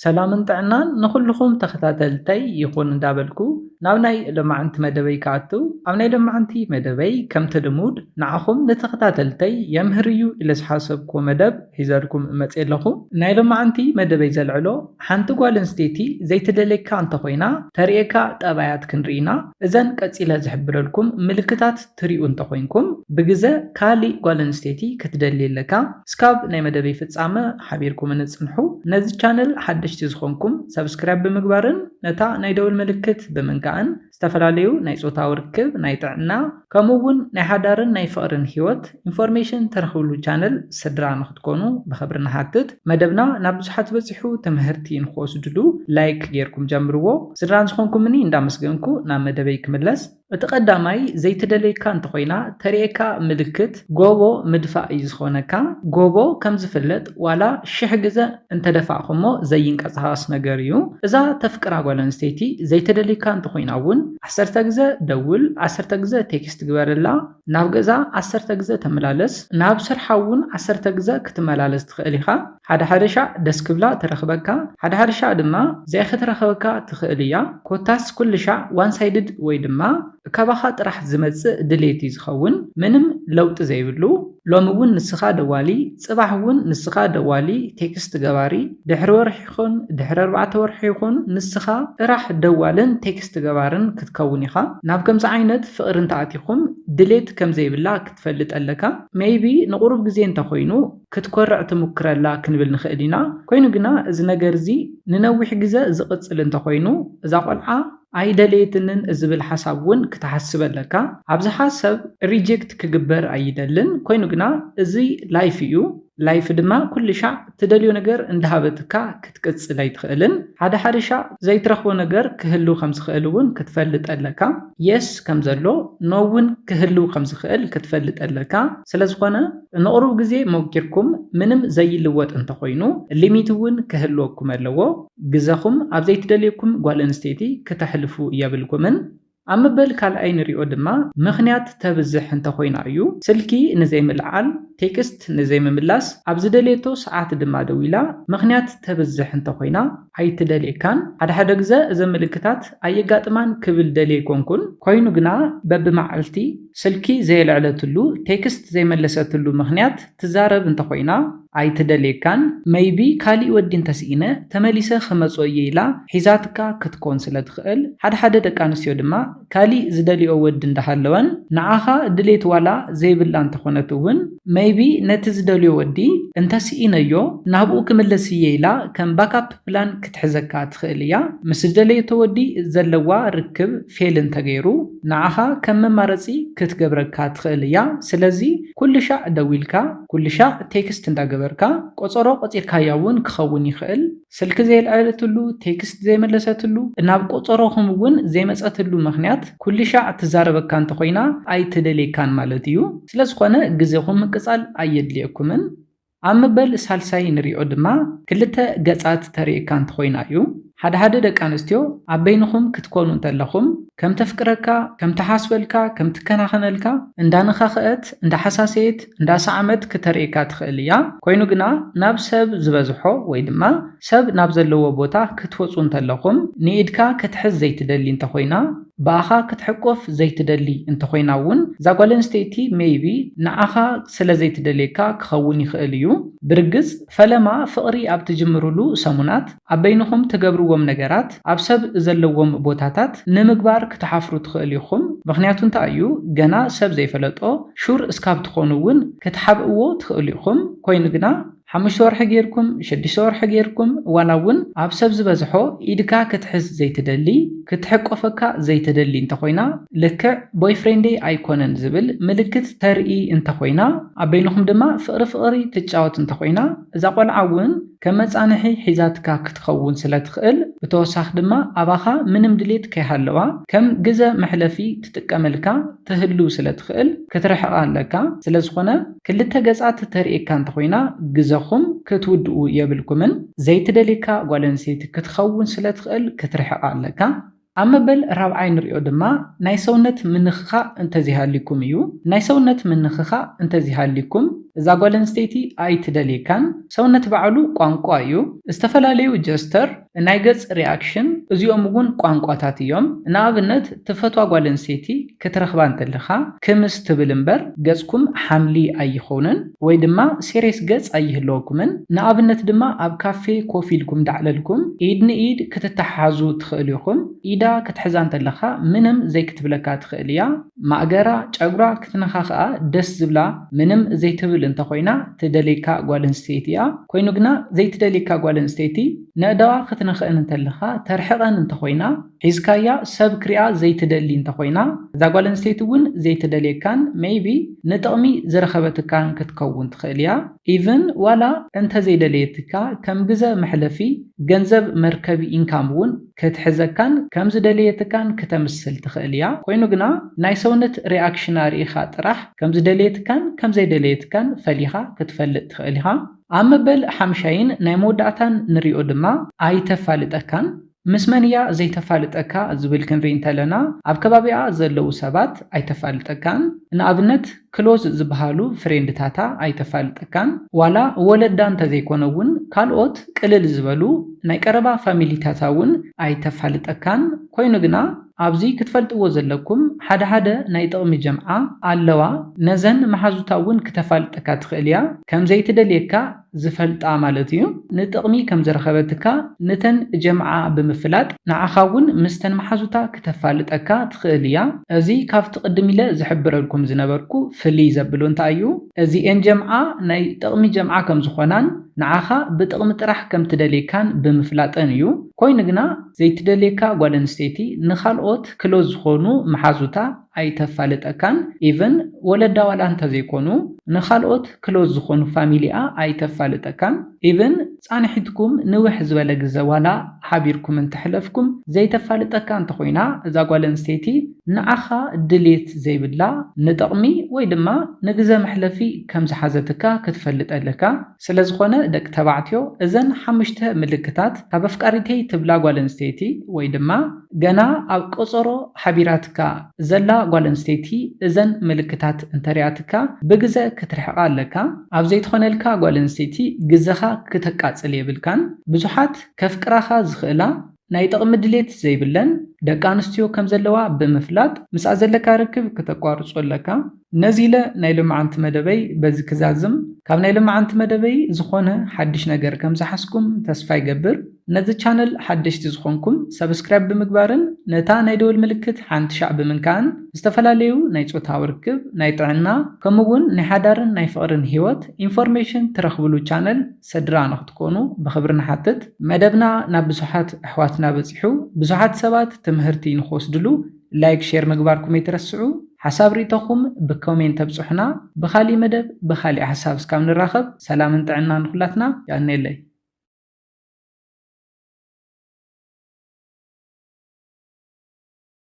ሰላምን ጥዕናን ንኹልኹም ተኸታተልተይ ይኹን እንዳበልኩ፣ ናብ ናይ ሎማዓንቲ መደበይ ክኣቱ፣ ኣብ ናይ ሎማዓንቲ መደበይ ከምቲ ልሙድ ንዓኹም ንተኸታተልተይ የምህር እዩ ኢለ ዝሓሰብኩዎ መደብ ሒዘልኩም መፅየ ኣለኹ። ናይ ሎማዓንቲ መደበይ ዘልዕሎ ሓንቲ ጓል ኣንስተይቲ ዘይትደልየካ እንተኾይና ተርእየካ ጠባያት ክንርኢ ኢና። እዘን ቀፂለ ዝሕብረልኩም ምልክታት ትሪኡ እንተኾይንኩም ብግዘ ካሊእ ጓል ኣንስተይቲ ክትደሊ ኣለካ። እስካብ ናይ መደበይ ፍፃመ ሓቢርኩምኒ ፅንሑ። ነዚ ቻነል ሓደሽቲ ዝኾንኩም ሰብስክራይብ ብምግባርን ነታ ናይ ደወል ምልክት ብምንካእን ዝተፈላለዩ ናይ ፆታዊ ርክብ፣ ናይ ጥዕና ከምኡ እውን ናይ ሓዳርን ናይ ፍቕርን ህይወት ኢንፎርሜሽን ትረኽብሉ ቻነል ስድራ ንክትኮኑ ብኽብሪ ንሓትት። መደብና ናብ ብዙሓት በፂሑ ትምህርቲ ንክወስድሉ ላይክ ጌርኩም ጀምርዎ። ስድራ ዝኾንኩምኒ እንዳመስገንኩ ናብ መደበይ ክምለስ። እቲ ቀዳማይ ዘይትደልየካ እንተኾይና ተርእየካ ምልክት ጎቦ ምድፋእ እዩ ዝኾነካ። ጎቦ ከም ዝፍለጥ ዋላ ሽሕ ግዘ እንተደፋእኹሞ ዘይንቀሳቐስ ነገር እዩ። እዛ ተፍቅራ ጓል ኣንስተይቲ ዘይተደልየካ እንተኾይና እውን ዓሰርተ ግዘ ደውል፣ ዓሰርተ ግዘ ቴክስት ግበረላ፣ ናብ ገዛ ዓሰርተ ግዘ ተመላለስ፣ ናብ ስርሓ እውን ዓሰርተ ግዘ ክትመላለስ ትኽእል ኢኻ። ሓደ ሓደ ሻዕ ደስ ክብላ ትረኽበካ፣ ሓደ ሓደ ሻዕ ድማ ዘይክትረኽበካ ትኽእል እያ። ኮታስ ኩሉ ሻዕ ዋን ሳይድድ ወይ ድማ ካባኻ ጥራሕ ዝመጽእ ድሌት እዩ ዝኸውን፣ ምንም ለውጢ ዘይብሉ። ሎሚ እውን ንስኻ ደዋሊ፣ ጽባሕ እውን ንስኻ ደዋሊ፣ ቴክስት ገባሪ፣ ድሕሪ ወርሒ ይኹን ድሕሪ ኣርባዕተ ወርሒ ይኹን ንስኻ ጥራሕ ደዋልን ቴክስት ገባርን ክትከውን ኢኻ። ናብ ከምዚ ዓይነት ፍቕሪ እንተኣቲኹም ድሌት ከም ዘይብላ ክትፈልጥ ኣለካ። ሜይቢ ንቑሩብ ግዜ እንተኾይኑ ክትኮርዕ ትምክረላ ክንብል ንኽእል ኢና። ኮይኑ ግና እዚ ነገር እዚ ንነዊሕ ግዜ ዝቕጽል እንተኾይኑ እዛ ቆልዓ ኣይደለየትንን ዝብል ሓሳብ እውን ክትሓስብ ኣለካ። ኣብዝሓ ሰብ ሪጀክት ክግበር ኣይደልን። ኮይኑ ግና እዚ ላይፍ እዩ። ላይፍ ድማ ኩሉ ሻዕ ትደልዮ ነገር እንዳሃበትካ ክትቅጽል ኣይትኽእልን። ሓደ ሓደ ሻዕ ዘይትረኽቦ ነገር ክህሉ ከም ዝኽእል እውን ክትፈልጥ ኣለካ። የስ ከም ዘሎ ኖ እውን ክህሉ ከም ዝኽእል ክትፈልጥ ኣለካ። ስለ ዝኾነ ንቕሩብ ግዜ ሞኪርኩም ምንም ዘይልወጥ እንተኾይኑ ሊሚት እውን ክህልወኩም ኣለዎ። ግዘኹም ኣብ ዘይትደልየኩም ጓል ኣንስተይቲ ክተሕልፉ የብልኩምን። ኣብ መበል ካልኣይ ንሪኦ ድማ ምኽንያት ተብዝሕ እንተኾይና እዩ። ስልኪ ንዘይምልዓል፣ ቴክስት ንዘይምምላስ፣ ኣብ ዝደልየቶ ሰዓት ድማ ደዊላ ምኽንያት ተብዝሕ እንተኾይና ኣይትደልየካን። ሓደ ሓደ ግዘ እዘን ምልክታት ኣየጋጥማን ክብል ደልየ ኣይኮንኩን። ኮይኑ ግና በብመዓልቲ ስልኪ ዘየልዐለትሉ፣ ቴክስት ዘይመለሰትሉ ምኽንያት ትዛረብ እንተኾይና ኣይትደልየካን። መይቢ ካሊእ ወዲ እንተስኢነ ተመሊሰ ክመጾ እየ ኢላ ሒዛትካ ክትኮን ስለ ትኽእል። ሓደ ሓደ ደቂ ኣንስትዮ ድማ ካሊእ ዝደልዮ ወዲ እንዳሃለወን ንዓኻ ድሌት ዋላ ዘይብላ እንተኾነት እውን መይቢ ነቲ ዝደልዮ ወዲ እንተስኢነዮ ናብኡ ክምለስ እየ ኢላ ከም ባካፕ ፕላን ክትሕዘካ ትኽእል እያ። ምስ ዝደለየቶ ወዲ ዘለዋ ርክብ ፌል እንተገይሩ ንዓኻ ከም መማረፂ ክትገብረካ ትኽእል እያ። ስለዚ ኩሉ ሻዕ ደዊልካ ኩሉ ሻዕ ቴክስት እንዳገበርካ ቆፀሮ ቆፂርካያ እውን ክኸውን ይኽእል። ስልኪ ዘየልዐለትሉ፣ ቴክስት ዘይመለሰትሉ፣ ናብ ቆፀሮኹም እውን ዘይመፀትሉ ምኽንያት ኩሉ ሻዕ ትዛረበካ እንተኾይና ኣይትደልየካን ማለት እዩ። ስለዝኾነ ግዜኹም ምቅፃል ኣየድልየኩምን። ኣብ መበል ሳልሳይ ንሪኦ ድማ ክልተ ገፃት ተርእየካ እንተኾይና እዩ። ሓደ ሓደ ደቂ ኣንስትዮ ኣብ በይንኹም ክትኮኑ እንተለኹም ከም ተፍቅረካ፣ ከም ትሓስበልካ፣ ከም ትከናኸነልካ እንዳነኻኸአት፣ እንዳሓሳሰየት፣ እንዳሰዓመት ክተርእየካ ትኽእል እያ። ኮይኑ ግና ናብ ሰብ ዝበዝሖ ወይ ድማ ሰብ ናብ ዘለዎ ቦታ ክትወፁ እንተለኹም ንኢድካ ክትሕዝ ዘይትደሊ እንተኾይና፣ ብኣኻ ክትሕቆፍ ዘይትደሊ እንተኾይና እውን እዛ ጓል ኣንስተይቲ ሜይቢ ንዓኻ ስለ ዘይትደልየካ ክኸውን ይኽእል እዩ። ብርግጽ ፈለማ ፍቕሪ ኣብ ትጅምርሉ ሰሙናት ኣብ በይንኹም ትገብርዎም ነገራት ኣብ ሰብ ዘለዎም ቦታታት ንምግባር ክትሓፍሩ ትኽእል ኢኹም። ምኽንያቱ እንታይ እዩ? ገና ሰብ ዘይፈለጦ ሹር እስካብ ትኾኑ እውን ክትሓብእዎ ትኽእሉ ኢኹም። ኮይኑ ግና ሓሙሽተ ወርሒ ጌርኩም፣ ሽዱሽተ ወርሒ ጌርኩም፣ ዋላ እውን ኣብ ሰብ ዝበዝሖ ኢድካ ክትሕዝ ዘይትደሊ፣ ክትሕቆፈካ ዘይትደሊ እንተኾይና፣ ልክዕ ቦይፍሬንደይ ኣይኮነን ዝብል ምልክት ተርኢ እንተኾይና፣ ኣብ በይንኹም ድማ ፍቕሪ ፍቕሪ ትጫወት እንተኾይና፣ እዛ ቆልዓ እውን ከም መጻንሒ ሒዛትካ ክትኸውን ስለ ትኽእል፣ ብተወሳኺ ድማ ኣባኻ ምንም ድሌት ከይሃለዋ ከም ግዘ መሕለፊ ትጥቀመልካ ትህሉ ስለ ትኽእል ክትርሕቓ ኣለካ። ስለ ዝኾነ ክልተ ገጻት ተርእየካ እንተኾይና ግዘኹም ክትውድኡ የብልኩምን። ዘይትደልየካ ጓል ኣንስተይቲ ክትኸውን ስለ ትኽእል ክትርሕቓ ኣለካ። ኣብ መበል ራብዓይ ንሪኦ ድማ ናይ ሰውነት ምንኽኻእ እንተዚሃሊኩም እዩ። ናይ ሰውነት ምንኽኻእ እንተዚሃሊኩም እዛ ጓል ኣንስተይቲ ኣይትደልየካን። ሰውነት ባዕሉ ቋንቋ እዩ። ዝተፈላለዩ ጀስተር፣ ናይ ገጽ ሪኣክሽን፣ እዚኦም እውን ቋንቋታት እዮም። ንኣብነት፣ ትፈትዋ ጓል ኣንስተይቲ ክትረኽባ እንተለኻ ክምስ ትብል እምበር ገጽኩም ሓምሊ ኣይኾንን፣ ወይ ድማ ሴሬስ ገጽ ኣይህልወኩምን። ንኣብነት ድማ ኣብ ካፌ ኮፍ ኢልኩም ዳዕለልኩም ኢድ ንኢድ ክትተሓሓዙ ትኽእሉ ኢኹም። ኢዳ ክትሕዛ እንተለኻ ምንም ዘይክትብለካ ትኽእል እያ። ማእገራ፣ ጨጉራ ክትነኻ ኸኣ ደስ ዝብላ ምንም ዘይትብል እንተኾይና ትደልየካ ጓል ኣንስተይቲ እያ። ኮይኑ ግና ዘይትደልየካ ጓል ኣንስተይቲ ነእዳዋ ክትነኽእን እንተለኻ ተርሕቐን እንተኾይና ሒዝካያ ሰብ ክሪኣ ዘይትደሊ እንተኾይና እዛ ጓል ኣንስተይቲ እውን ዘይትደልየካን maybe ንጥቕሚ ዝረኸበትካን ክትከውን ትኽእል እያ። ኢቭን ዋላ እንተዘይደለየትካ ከም ግዘ መሕለፊ ገንዘብ መርከቢ ኢንካም እውን ክትሕዘካን ከም ዝደለየትካን ክተምስል ትኽእል እያ። ኮይኑ ግና ናይ ሰውነት ሪኣክሽና ርኢኻ ጥራሕ ከም ዝደለየትካን ከም ዘይደለየትካን ፈሊኻ ክትፈልጥ ትኽእል ኢኻ። ኣብ መበል ሓምሻይን ናይ መወዳእታን ንሪኦ ድማ ኣይተፋልጠካን። ምስ መን እያ ዘይተፋልጠካ ዝብል ክንርኢ እንተለና ኣብ ከባቢኣ ዘለዉ ሰባት ኣይተፋልጠካን። ንኣብነት ክሎዝ ዝበሃሉ ፍሬንድታታ ኣይተፋልጠካን። ዋላ ወለዳ እንተዘይኮነ እውን ካልኦት ቅልል ዝበሉ ናይ ቀረባ ፋሚሊታታ እውን ኣይተፋልጠካን። ኮይኑ ግና ኣብዚ ክትፈልጥዎ ዘለኩም ሓደ ሓደ ናይ ጥቕሚ ጀምዓ ኣለዋ። ነዘን መሓዙታ እውን ክተፋልጠካ ትኽእል እያ። ከም ዘይትደልየካ ዝፈልጣ ማለት እዩ። ንጥቕሚ ከም ዝረኸበትካ ንተን ጀምዓ ብምፍላጥ ንዓኻ እውን ምስተን መሓዙታ ክተፋልጠካ ትኽእል እያ። እዚ ካብቲ ቅድም ኢለ ዝሕብረልኩም ዝነበርኩ ፍልይ ዘብሎ እንታይ እዩ? እዚኤን ጀምዓ ናይ ጥቕሚ ጀምዓ ከም ዝኾናን ንዓኻ ብጥቕሚ ጥራሕ ከም ትደልየካን ብምፍላጠን እዩ። ኮይኑ ግና ዘይትደልየካ ጓል ኣንስተይቲ ንኻልኦት ክሎዝ ዝኾኑ መሓዙታ ኣይተፋልጠካን። ኢቭን ወለዳ ዋላ እንተዘይኮኑ ንኻልኦት ክሎዝ ዝኾኑ ፋሚሊኣ ኣይተፋልጠካን። ኢቭን ጻንሒትኩም ንውሕ ዝበለ ግዘ ዋላ ሓቢርኩም እንተሕለፍኩም ዘይተፋልጠካ እንተኾይና እዛ ጓል ኣንስተይቲ ንዓኻ ድሌት ዘይብላ ንጥቕሚ ወይ ድማ ንግዘ መሕለፊ ከም ዝሓዘትካ ክትፈልጥ ኣለካ። ስለ ዝኾነ ደቂ ተባዕትዮ እዘን ሓሙሽተ ምልክታት ካብ ኣፍቃሪተይ ትብላ ጓል ኣንስተይቲ ወይ ድማ ገና ኣብ ቆጸሮ ሓቢራትካ ዘላ ጓል ኣንስተይቲ እዘን ምልክታት እንተሪኣትካ ብግዘ ክትርሕቓ ኣለካ። ኣብ ዘይትኾነልካ ጓል ኣንስተይቲ ግዘኻ ክተቃጽል የብልካን። ብዙሓት ከፍቅራኻ ዝኽእላ ናይ ጥቕሚ ድሌት ዘይብለን ደቂ ኣንስትዮ ከም ዘለዋ ብምፍላጥ ምስኣ ዘለካ ርክብ ክተቋርጾ ኣለካ። ነዚ ኢለ ናይ ሎማዓንቲ መደበይ በዚ ክዛዝም። ካብ ናይ ሎማዓንቲ መደበይ ዝኾነ ሓድሽ ነገር ከም ዝሓዝኩም ተስፋ ይገብር። ነዚ ቻነል ሓደሽቲ ዝኾንኩም ሰብስክራይብ ብምግባርን ነታ ናይ ደወል ምልክት ሓንቲ ሻዕ ብምንካእን ዝተፈላለዩ ናይ ጾታዊ ርክብ፣ ናይ ጥዕና፣ ከምኡ እውን ናይ ሓዳርን ናይ ፍቕርን ህይወት ኢንፎርሜሽን ትረኽብሉ ቻነል ስድራ ንኽትኮኑ ብኽብሪ ንሓትት። መደብና ናብ ብዙሓት ኣሕዋትና በጺሑ ብዙሓት ሰባት ትምህርቲ ንኽወስድሉ ላይክ፣ ሼር ምግባርኩም ኣይትረስዑ። ሓሳብ ርኢቶኹም ብኮሜንት ተብጽሑና። ብኻሊእ መደብ ብኻሊእ ሓሳብ እስካብ ንራኸብ ሰላምን ጥዕናን ንኹላትና። የቐንየለይ።